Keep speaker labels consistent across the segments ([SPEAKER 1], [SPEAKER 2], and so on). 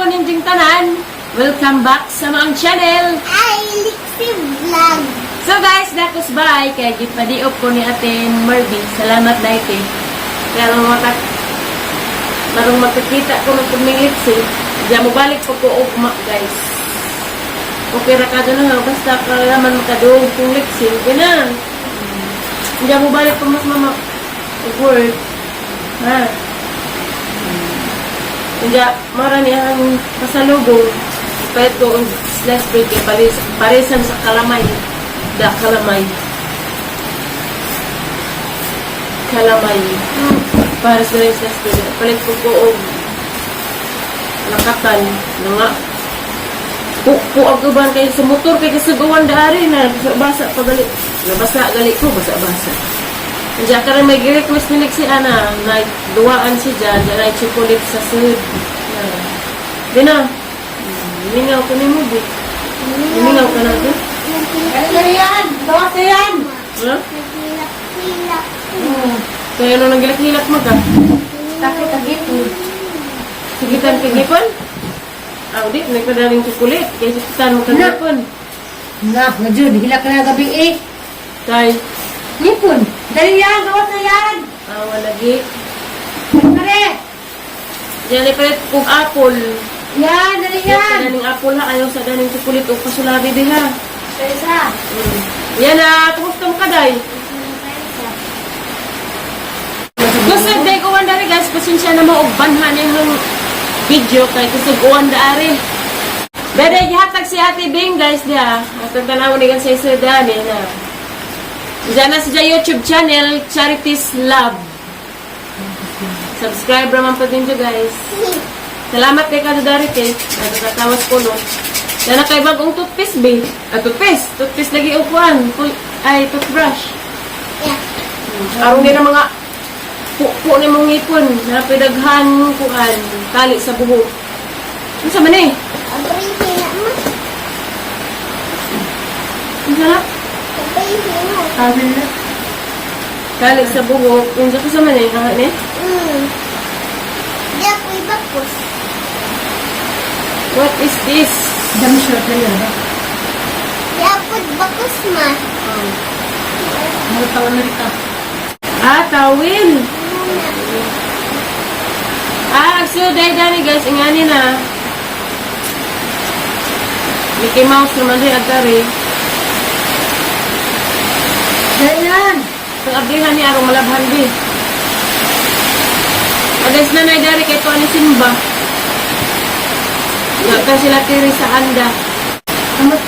[SPEAKER 1] hapon inyong tanan. Welcome back sa maong channel.
[SPEAKER 2] Ay, Lixie Vlog.
[SPEAKER 1] So guys, nakusbay kay gipadiop ko ni Ate Marby. Salamat na ite. Kaya matak marong makakita ko ng pumilit si. Diya mo balik po ko ugma, guys. Okay ra ka doon ha, basta ka naman makadungog kung liksi. Okay na. Diya mo balik po mas mama work. Ha? Diya, marami ang pasalubong. Pwede ko ang slash break kay pares, paresan sa kalamay. Da, kalamay. Kalamay. Para sa slash break. Palit ko ko og lakatan. Na nga. Puag uban kayo sa motor kay kasuguan daari na basa pa gali. Nabasa gali ko, basa-basa. Diya ka rin may request ni Lexi Ana na duwaan si Jan, diyan ay chocolate sa sud. Na. Di na. Mingaw ko ni mo, di. Mingaw ka na to.
[SPEAKER 2] Ano
[SPEAKER 3] yan? Bawas na yan!
[SPEAKER 1] Ha?
[SPEAKER 2] Naghilak-hilak.
[SPEAKER 1] Kaya ano nang gilak-hilak mo ka?
[SPEAKER 3] Takot ang ipon.
[SPEAKER 1] Sigitan kagipon? Ah, di, nagpadaling chocolate. Kaya sigitan mo kagipon.
[SPEAKER 3] Na, na Jud, hilak ka na gabi eh.
[SPEAKER 1] Kay,
[SPEAKER 3] Ipon. Dali yan, gawas na yan!
[SPEAKER 1] ah, walagi.
[SPEAKER 3] Pare!
[SPEAKER 1] Diyan ay palit kong apple.
[SPEAKER 3] Yan, dali
[SPEAKER 1] Yan. Sa
[SPEAKER 3] yan!
[SPEAKER 1] daning apple ha, ayaw sa daning chocolate o kasulabi di ha.
[SPEAKER 3] Teresa!
[SPEAKER 1] Yan na, kumusta mo ka day? Kusog day ko dari guys, pasensya na mo og banhan yung video kay kusog uwan daari. Bere gihatag si Ate Bing guys diha. Atong tanaw ni kan sa isa dani na. Diyan na sa YouTube channel Charities Love. Subscribe raman po din guys. Salamat kay Kado Darite. Nagkatawas ko no. Sana kay bagong toothpaste be. Ah, toothpaste. Toothpaste lagi upuan. Ay, toothbrush.
[SPEAKER 2] Yeah.
[SPEAKER 1] Aron din ang mga pupo ni mong ngipon. Napidaghan kuan tali sa buhok. Ano sa man eh?
[SPEAKER 2] Abay, hila mo.
[SPEAKER 1] Ano na?
[SPEAKER 2] Abay, hila.
[SPEAKER 3] Sabi na.
[SPEAKER 1] Tali sa buhok. Ano sa man eh? Ano eh?
[SPEAKER 2] Di ako ibakos.
[SPEAKER 1] What is this?
[SPEAKER 3] Dami short na yan. Ba?
[SPEAKER 2] Di ako bakos ma.
[SPEAKER 3] Mga tao Amerika.
[SPEAKER 1] Ah, tawil. Ah, so dahil dani guys, ingani na. Mickey Mouse naman rin agari.
[SPEAKER 3] Dali yan!
[SPEAKER 1] Ang ablihan ni arong malabhan di. Agas na na dari kay to ani Simba. Nga sila tiri sa anda.
[SPEAKER 3] Amot.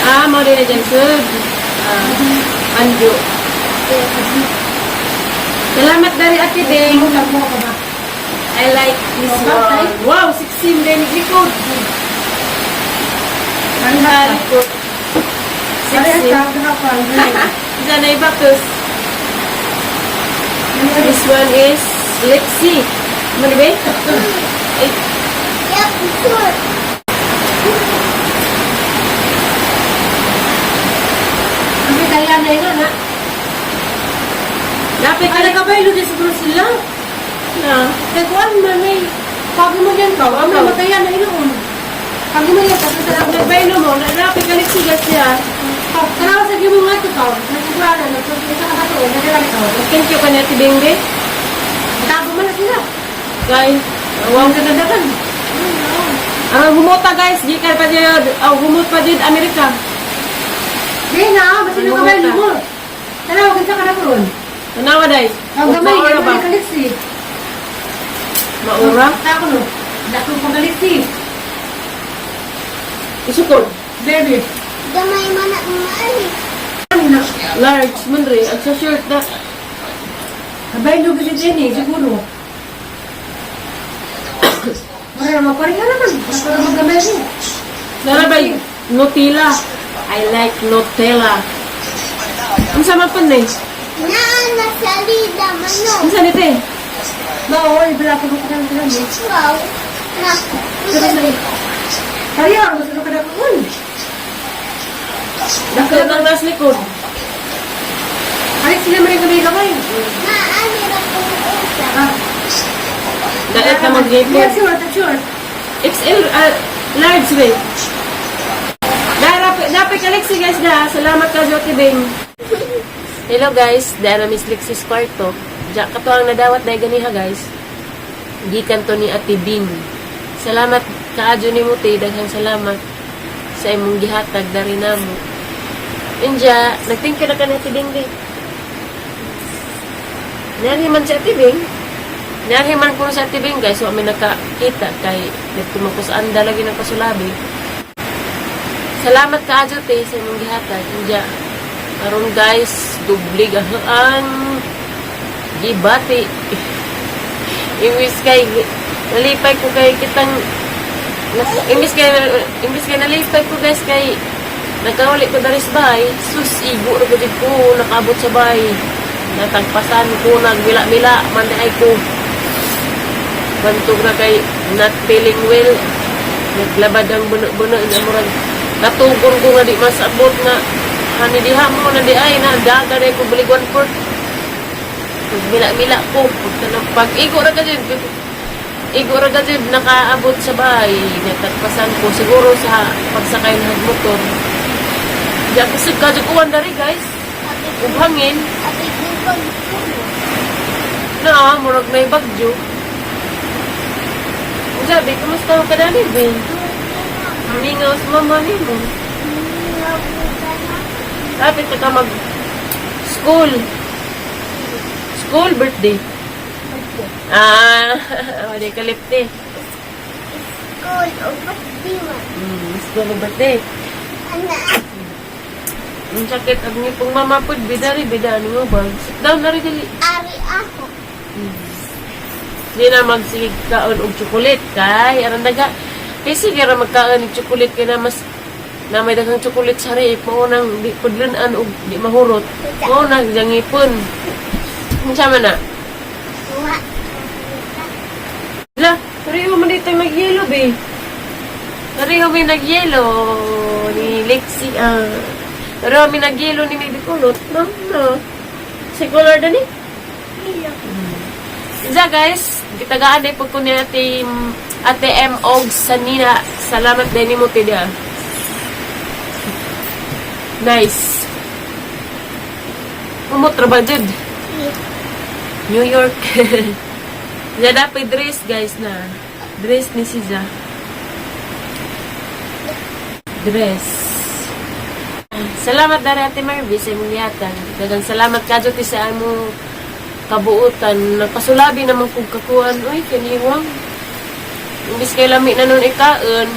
[SPEAKER 1] Ah, mo din na dyan, sud. Ah, anjo. Salamat dari Ate Beng.
[SPEAKER 3] Mo lang mo ka ba?
[SPEAKER 1] I like this one. Wow, 16 din likod.
[SPEAKER 3] Ano
[SPEAKER 1] Ah, likod.
[SPEAKER 3] Parehas
[SPEAKER 1] 16.
[SPEAKER 3] ka, kahapon.
[SPEAKER 1] Isa na iba, plus. This one is Lexi. Ano ba? Eh,
[SPEAKER 2] Di ako sure.
[SPEAKER 3] Ang kaya na yun, ha?
[SPEAKER 1] Lapit ka
[SPEAKER 3] Ay,
[SPEAKER 1] na
[SPEAKER 3] nakabaylo din siguro sila.
[SPEAKER 1] na.
[SPEAKER 3] Kaya kuwan man eh. Pag mo yan ka, ang namatayan na inoon. Pag mo yan, kasi sa
[SPEAKER 1] Nagbaylo mo, lapit ka Lexi guys siya.
[SPEAKER 3] Tanawa sa gimo nga ito ka, nagkukuha na, nagkukuha ka to, nagkukuha ka.
[SPEAKER 1] Thank you ka ni Ate Beng, be.
[SPEAKER 3] Tago man na sila.
[SPEAKER 1] Guys, wow.
[SPEAKER 3] Ang kagandahan.
[SPEAKER 1] Ang humuta guys, gikan pa dyan, oh, humut pa din Amerika.
[SPEAKER 3] Di na, basta nyo kamay mo. Tanawa, kinsa ka na po ron.
[SPEAKER 1] Tanawa day.
[SPEAKER 3] Ang gamay,
[SPEAKER 1] Maura
[SPEAKER 3] gamay
[SPEAKER 1] ba?
[SPEAKER 3] kaliksi.
[SPEAKER 1] Maura?
[SPEAKER 3] Tako no. Dako pang kaliksi.
[SPEAKER 1] Isukod.
[SPEAKER 3] Baby.
[SPEAKER 2] Gamay man na maali.
[SPEAKER 3] Ano na?
[SPEAKER 1] Large, man rin. At sa shirt na.
[SPEAKER 3] Kabay no kasi din eh, siguro. Wala naman, pareha naman. Para maggamay rin.
[SPEAKER 1] Dara ba Nutella? I like Nutella. Ang sama pa na eh.
[SPEAKER 2] Naa na salida mano.
[SPEAKER 1] Ang sanit eh.
[SPEAKER 3] Bao, ibala ko mo ka ng eh.
[SPEAKER 2] Wow. Na.
[SPEAKER 3] Pareha, gusto ka na po.
[SPEAKER 1] Dakot ang nas likod.
[SPEAKER 3] Ay, sila man yung gamay-gamay.
[SPEAKER 2] Naani ra ko usa.
[SPEAKER 3] Ah,
[SPEAKER 1] Dalit na mag-gipon.
[SPEAKER 3] Yeah, sure, sure.
[SPEAKER 1] XL, large way. Dapat ka Lexi guys da. Salamat ka Jotie Bing. Hello guys, dara Miss Lexis kwarto. Diya kato ang nadawat dahil ganiha guys. Gikan to ni Ate Bing. Salamat kaadyo ni Muti, daghang salamat sa imong gihatag dari namo. Inja, nagthank you na ka ni Ate Bing di. Nari man si Ate Bing. Nari man ko sa Ate Bing guys, wa mi nakakita kay dito mo ko sa anda lagi ng pasulabi. Salamat ka adyo te sa imong gihatag. Inja, karon guys, dublig ang gibati. Imbis kay nalipay ko kay kitang imbis kay nalipay ko guys kay nagkauli ko dari sa bahay. Sus, igo ra gud ko nakaabot sa bahay, natagpasan ko, nagmila-mila man ay ko, bantog na kay not feeling well, naglabad ang buno-buno na murag natugon ko nga di masabot nga hani diha mo na di ay na daga na ko balig one fourth. Mila-mila ko pag igo ra ka jud, igo ra ka jud nakaabot sa bahay, natagpasan ko siguro sa pagsakay ng motor. Di ako sa kadyo kuwan dari guys ug hangin.
[SPEAKER 2] Abi ko pag
[SPEAKER 1] Na murag may bagyo. Sabi, kumusta ka dali, Ben? Mingaw sa mama nimo. Dapat ka mag school. School birthday. Ah, wala ka lipte.
[SPEAKER 2] School o birthday man.
[SPEAKER 1] School birthday.
[SPEAKER 2] Ana.
[SPEAKER 1] Ang sakit ang ngipong mama pod bida ri bida ni mo ba? Sit down na ri dali.
[SPEAKER 2] Ari ako.
[SPEAKER 1] Di na magsigig kaon og chocolate kay aron daga. Kay sige ra magkaon og chocolate kay na mas na may daghang chocolate sa rep mao nang di pudlan-an og di mahurot. Mao nang ngipon. Unsa man na?
[SPEAKER 2] Wa.
[SPEAKER 1] La, pareho man dito nagyelo be. Pareho may nagyelo ni Lexi. Ah. Pareho may nagyelo ni Baby Kulot. No, no. Si color dani.
[SPEAKER 2] Milo.
[SPEAKER 1] Isa guys, gitagaan ay pagko ni Ate, Ate M. Og Sanina. Salamat din mo tiga. Nice. Umot ra ba jud? New York. Diya dapat dress guys na. Dress ni si Ja. Dress. Salamat dari Ate Marby sa imong gihatag. Daghang salamat kadto ti sa among kabuutan. Nagpasulabi naman kog kakuan. Uy, kaniwang. Imbis kay lami na nun ikaon.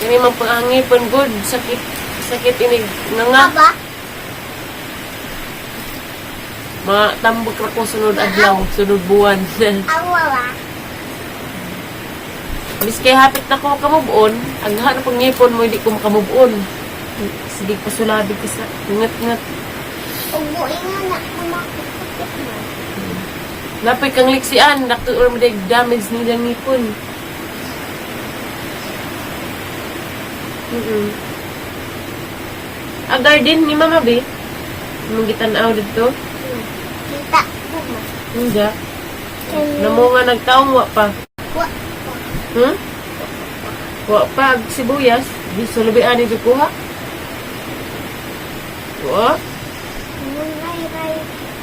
[SPEAKER 1] Kani man pangangipon good. Sakit sakit inig nga.
[SPEAKER 2] Baba.
[SPEAKER 1] Matambok ra ko sunod adlaw, sunod buwan.
[SPEAKER 2] Awa wa.
[SPEAKER 1] Miski hapit na ko makamove on, ang hanap pang ngipon mo, hindi ko makamove on. Sige, pasulabi ko sa ngat-ngat.
[SPEAKER 2] Ubo nga na kumakit man.
[SPEAKER 1] Napay kang liksian, dako or damage nila ngipon. A garden ni Mama be. Mong gitan-aw didto.
[SPEAKER 2] Kita ko man.
[SPEAKER 1] Hindi.
[SPEAKER 2] Kaya
[SPEAKER 1] Namo nga nagtaong wa pa.
[SPEAKER 2] wa.
[SPEAKER 1] Wa pa ag sibuyas, di sulubi ani di kuha. Wa.
[SPEAKER 2] Mungay ray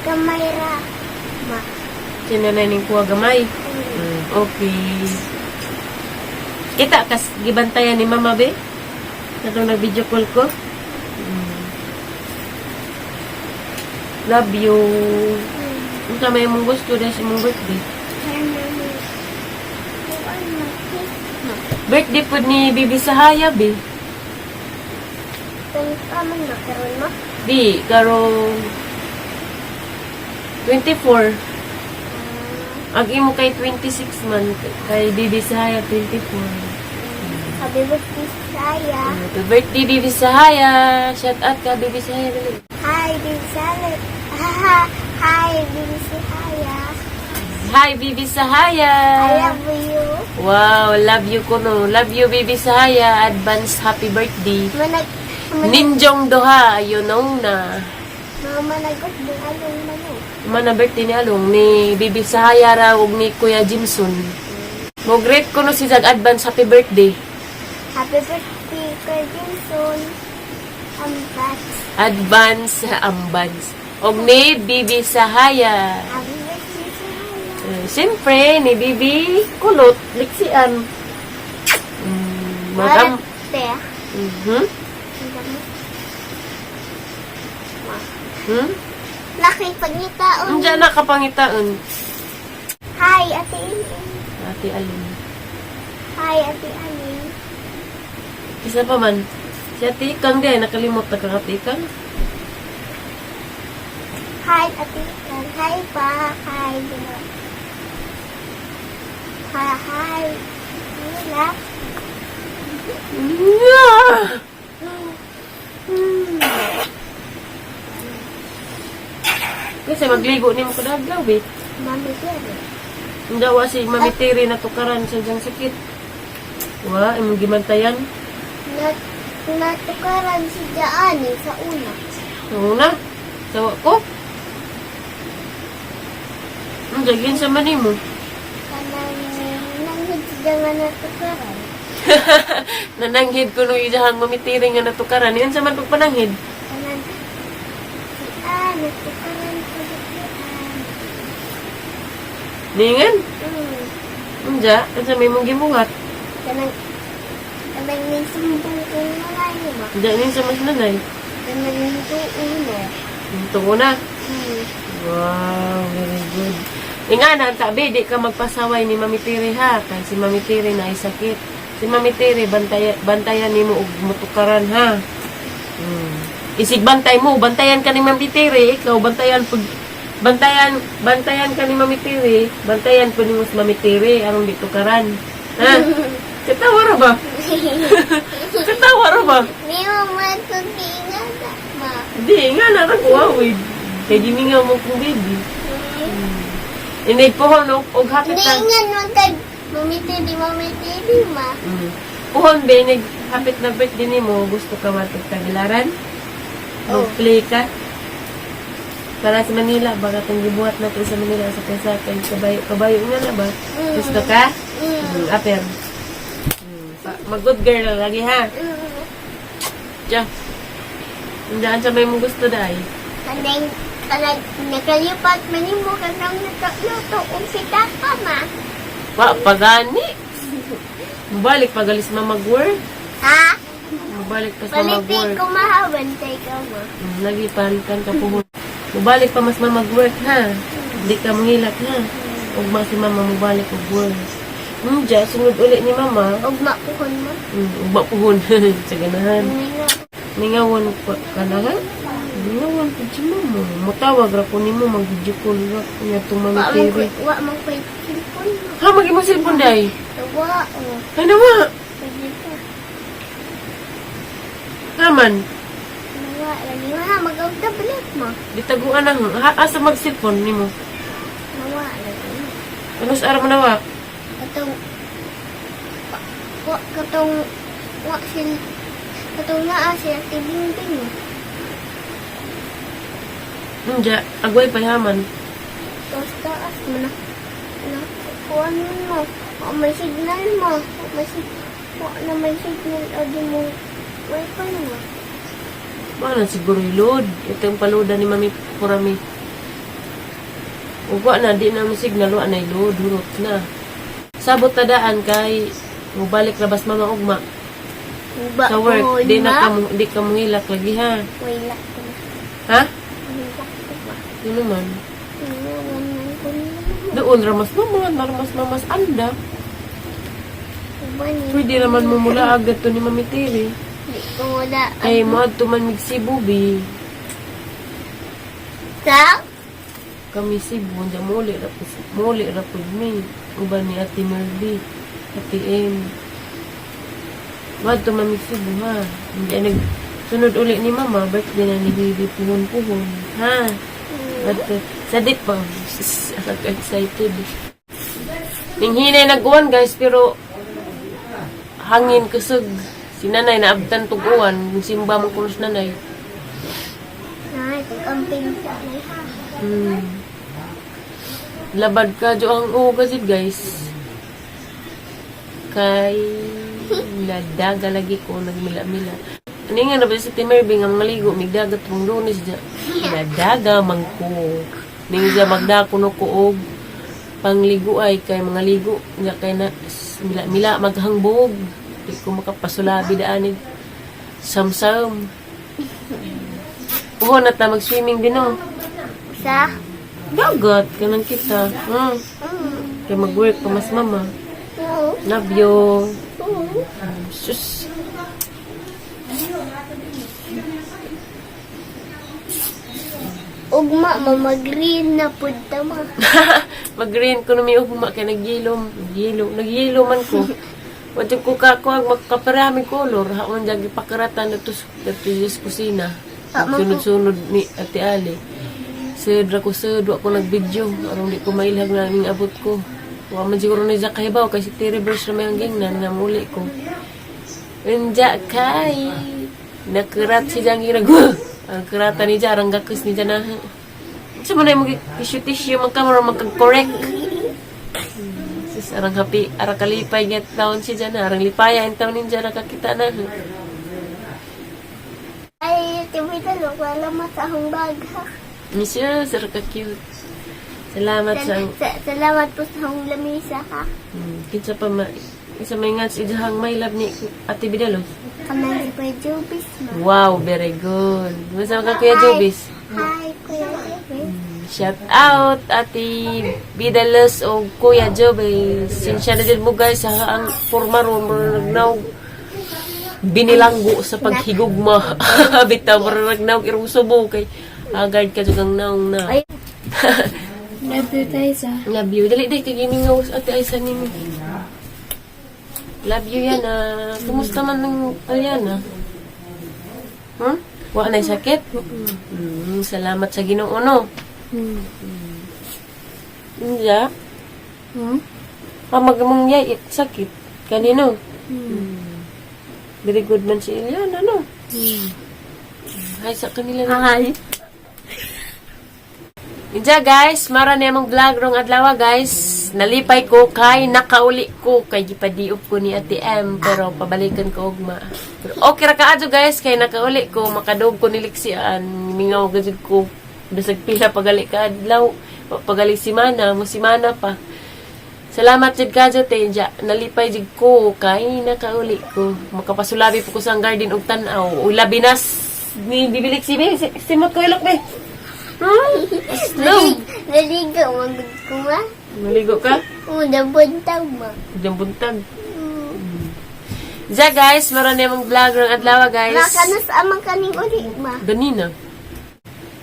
[SPEAKER 2] gamay ra. Ma.
[SPEAKER 1] Sinanay ning kuha gamay. Okay. Kita kas gibantayan ni Mama be. Katong nag-video call ko. Love you. Unsa may imong gusto dahil sa imong birthday? Birthday po ni Bibi Sahaya be.
[SPEAKER 2] Pa man na karon mo?
[SPEAKER 1] Di karong 24. Ag imo kay 26 man kay Bibi Sahaya 24.
[SPEAKER 2] Happy birthday, Saya.
[SPEAKER 1] Happy birthday, Bibi Sahaya! Shout out ka, Bibi Sahaya. Dali.
[SPEAKER 2] Hi, Bibi Saya. Hi, Bibi Sahaya.
[SPEAKER 1] Hi, Bibi Sahaya!
[SPEAKER 2] I love you.
[SPEAKER 1] Wow, love you kuno. Love you, Bibi Sahaya. Advance happy birthday.
[SPEAKER 2] Manag manag
[SPEAKER 1] Ninjong Doha, you know na.
[SPEAKER 2] managot ng along manok.
[SPEAKER 1] Mana birthday ni Along, ni Bibi Sahaya ra ug ni Kuya Jimson. Mo greet ko no si Zag advance happy birthday.
[SPEAKER 2] Happy birthday, Kuya Jinson. Ambat.
[SPEAKER 1] Advance ambans. Og ni Bibi Sahaya.
[SPEAKER 2] Happy birthday, Sahaya.
[SPEAKER 1] Eh, siyempre, ni Bibi Kulot, Liksian. Magam.
[SPEAKER 2] Te.
[SPEAKER 1] Mhm. Hmm?
[SPEAKER 2] Nakipagngitaon.
[SPEAKER 1] Andiyan na kapangitaon.
[SPEAKER 2] Hi, Ate Aling.
[SPEAKER 1] Ate Alin.
[SPEAKER 2] Hi, Ate Aling.
[SPEAKER 1] Isa pa man. Si Ate Ikang di ay nakalimot na kang Ate Ikang.
[SPEAKER 2] Hi, Ate Ikang. Hi pa. Hi, Dino. Hi, hi. Mila.
[SPEAKER 1] Yeah! Kasi magligo ni mo kadaglaw eh.
[SPEAKER 2] Mami Jerry.
[SPEAKER 1] Hindi wa si Mami Terry natukaran sa diyang sakit. Wa, imong gimantayan.
[SPEAKER 2] Natukaran si Jaani sa una.
[SPEAKER 1] Una, sawa ko. Ang jagin sa mani mo.
[SPEAKER 2] Kanang nanghid siya nga natukaran.
[SPEAKER 1] Nananghid ko nung iyahang Mami Terry nga natukaran. Yan sa man pagpananghid.
[SPEAKER 2] Kanang si A, natukaran ko si A.
[SPEAKER 1] Ningan. Unja, unsa may mong gibuhat.
[SPEAKER 2] Kanang kanang may sumbong kong nanay mo.
[SPEAKER 1] Unja nin sa mas nanay.
[SPEAKER 2] Kanang tuuno.
[SPEAKER 1] Tungo na. Wow, very good. Ingana, tabi, di ka magpasaway ni Mami Tiri ha. Kay si Mami Tiri na sakit. Si Mami Tiri, bantayan, bantayan nimo og mutukaran ha. Isig bantay mo, bantayan ka ni Mami Tiri, ikaw bantayan pag bantayan bantayan ka ni Mami Tiri, bantayan po nimo si Mami Tiri aron di tukaran. Ha? Katawa ra ba? Katawa ra ba?
[SPEAKER 2] May mama kong ingana ma.
[SPEAKER 1] Di nga na ra ko awid. Kay gimingaw mo kong baby. Inay pohon og og hapit
[SPEAKER 2] Hindi
[SPEAKER 1] na.
[SPEAKER 2] ingan man kay mamitili mamitili ma.
[SPEAKER 1] Pohon be nag hapit na birthday nimo, gusto ka matug Tagbilaran?
[SPEAKER 2] Oh.
[SPEAKER 1] Mag-play ka? Para sa Manila, baka itong gibuhat natin sa Manila sa kay kabayo, kabayo nga na ba? Gusto ka?
[SPEAKER 2] Mm.
[SPEAKER 1] Aper. Mag-good girl na lagi ha. Tiya. Andaan sa may mong gusto dai.
[SPEAKER 2] Kanang kanang nakalipat man nimo kanang luto og pitaka ma.
[SPEAKER 1] Wa pagani. Mubalik pagalis ma mag-work.
[SPEAKER 2] Ha?
[SPEAKER 1] Mubalik pa sa
[SPEAKER 2] Palitin
[SPEAKER 1] mag-work.
[SPEAKER 2] ko mahabantay ka ma.
[SPEAKER 1] Lagi palitan ka puhon. Mubalik pa mas ma mag-work ha. Hindi ka manghilak ha. Ugma si mama mubalik og work. Diya, sunod uli ni mama.
[SPEAKER 2] Og mapuhon mo.
[SPEAKER 1] Ugma puhon. Sa ganahan.
[SPEAKER 2] Nga.
[SPEAKER 1] Mingawan pa ka na ha? Mingawan po si mama. Mutawag ra ko nimo, mag-video call ra ko niya itong
[SPEAKER 2] Wa
[SPEAKER 1] Mami
[SPEAKER 2] man
[SPEAKER 1] TV.
[SPEAKER 2] ko wa man ko cellphone ma.
[SPEAKER 1] Ha, mag-imo cellphone day.
[SPEAKER 2] Wa oh.
[SPEAKER 1] Ay nawa.
[SPEAKER 2] Pwede ka.
[SPEAKER 1] Haman.
[SPEAKER 2] Nawa lagi ma mag tablet ma.
[SPEAKER 1] Ditaguan na. Ha, asa mag-cellphone nimo?
[SPEAKER 2] Nawa lagi.
[SPEAKER 1] Ano sa araw mo nawa?
[SPEAKER 2] Katong wa katong wa sil katong naa siya tibing-bing.
[SPEAKER 1] Diya, agway pa haman.
[SPEAKER 2] Tapos taas mo na na kuan mo. Wa may signal mo. Wa may sig wa na may signal adi mo wifi mo.
[SPEAKER 1] Mana siguro yung load. Ito yung paluda ni Mami Purami. Ugwa na, di na mo signal. Wa na yung load. Hurot na. Sabot tadaan kay mubalik labas mama ugma.
[SPEAKER 2] Ba,
[SPEAKER 1] Sa work, di na
[SPEAKER 2] ma.
[SPEAKER 1] ka mo, di ka muhilak lagi ha.
[SPEAKER 2] Wala ko na.
[SPEAKER 1] Ha?
[SPEAKER 2] Wala ko ba?
[SPEAKER 1] Yun naman.
[SPEAKER 2] Wala ko na.
[SPEAKER 1] Doon, ramas mama, ramas mamas anda.
[SPEAKER 2] Uban ni.
[SPEAKER 1] Pwede naman mo mula agad to ni Mami Terry.
[SPEAKER 2] Di ko wala.
[SPEAKER 1] Ay, mo adto man mig Cebu, bi.
[SPEAKER 2] Sa?
[SPEAKER 1] Kami Cebu, unja muli ra po muli ra pud mi. Uban ni Ate Merby, Ate M. Mo adto man mig Cebu ha. Hindi nag sunod uli ni Mama, birthday na ni Bibi puhon-puhon. Ha? But, sa di pa, excited. Ning hinay nag-uwan guys, pero hangin kusog. Si nanay naabtan tug-uwan, simba mo kunos nanay.
[SPEAKER 2] Nay, pag-amping sa nay ha.
[SPEAKER 1] Labad ka jo ang ugo kasi guys. Kay nadaga lagi ko nagmila-mila. Ano nga na ba sa Timerby nga mga ligo, may dagat mong Lunes dya. Nadaga man ko. Ning siya magdako no ko og pangligo ay kay mga ligo nga kay na mila-mila maghangbog. Di ko makapasulabi daanig samsam. Oo, na ta mag-swimming din, no?
[SPEAKER 2] Sa?
[SPEAKER 1] Dagat, kanang kita. Kay mag-work pa mas mama.
[SPEAKER 2] Oo.
[SPEAKER 1] Love you.
[SPEAKER 2] Oo.
[SPEAKER 1] Sus.
[SPEAKER 2] Ugma, mamagreen na pud ta, ma.
[SPEAKER 1] Mag-green ko na may ugma kay nagyilom. Nagyilo. Nagyilo man ko. Wadyo ko ka ko ang magkaparami color. Haon dyan ipakaratan na to sa kusina.
[SPEAKER 2] Ah,
[SPEAKER 1] Sunod-sunod ni Ate Ali. Sud ra ko sud, wa ko nag-video. Aron di ko mailhag na ning abot ko. Wa man siguro ni Jack kahibaw kay si Terry Burst na may hangging na namuli ko. Unja kay nakurat si Jang ginag. Ang kurata ni Jarang gakus ni Jana. Sa man ay mag tissue man ka magka-correct. Sis arang happy, arang kalipay nga taon si Jana, arang lipaya ang taon ni Jana kakita na.
[SPEAKER 2] Ay, tibitalo, wala mo sa akong bag, ha?
[SPEAKER 1] Miss sir ka cute. Salamat sa
[SPEAKER 2] Salamat po sa akong lamisa, ha?
[SPEAKER 1] Kinsa pa ma isa may nga si Jahang my love ni Ate Bidalos.
[SPEAKER 2] Kamay si Kuya Jubis, ma.
[SPEAKER 1] Wow, very good. Basta ka Kuya Jubis.
[SPEAKER 2] Hi, Kuya Jubis.
[SPEAKER 1] Shout out Ate Bidalos o Kuya Jubis. Sinsya na din mo guys ha ang forma ro nagnaw binilanggo sa paghigugma. Bitaw murag nagnaw irong subo kay agad ka jud ang naong na.
[SPEAKER 2] Ay. Love you, Taysa.
[SPEAKER 1] Love you. Dali, dali. Kay gimingaw sa Ate Aiza nimo. Love you yan ah. Kumusta man ng Aliana? Wa na sakit? Salamat sa Ginoo, no? Hindi. Pamag mong yay, sakit. Kanino? Very good man si Eliana, no? Hi sa kanila na.
[SPEAKER 2] Hi.
[SPEAKER 1] Inja guys, mara na among vlog rong adlaw guys. Nalipay ko kay nakauli ko kay gipadiop ko ni Ate M pero pabalikan ko ugma. Pero okay ra kaadto guys kay nakauli ko makadog ko ni Lixian, mingaw gajud ko. Bisag pila pagali ka adlaw, pagali si Mana, mo si Mana pa. Salamat jud kadyo te Inja. Nalipay jud ko kay nakauli ko. Makapasulabi po ko sa garden og tan-aw. Ug labi nas ni Bibilik si Be. Simot ko ilok be. Slow.
[SPEAKER 2] Naligo, magod ko, ma.
[SPEAKER 1] Maligo ka?
[SPEAKER 2] Una buntag, ma.
[SPEAKER 1] Diyan buntag. Ja guys, meron na yung vlog ng adlaw guys.
[SPEAKER 2] Makanas amang kaning uli, ma.
[SPEAKER 1] Ganina.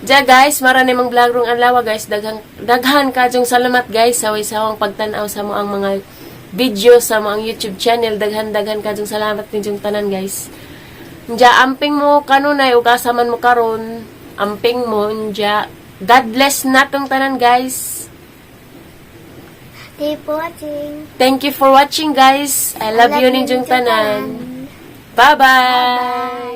[SPEAKER 1] Ja guys, meron na yung vlog ng adlaw guys. Daghan daghan kadyong salamat guys sa way-sawang pagtan-aw sa mo ang mga video sa mo ang YouTube channel. Daghan daghan kadyong salamat ninyong tanan guys. Nja amping mo kanunay ug asa man mo karon, amping mo nja. God bless natong tanan guys.
[SPEAKER 2] Thank you for watching.
[SPEAKER 1] Thank you for watching guys. I love you ninyong tanan. Bye-bye.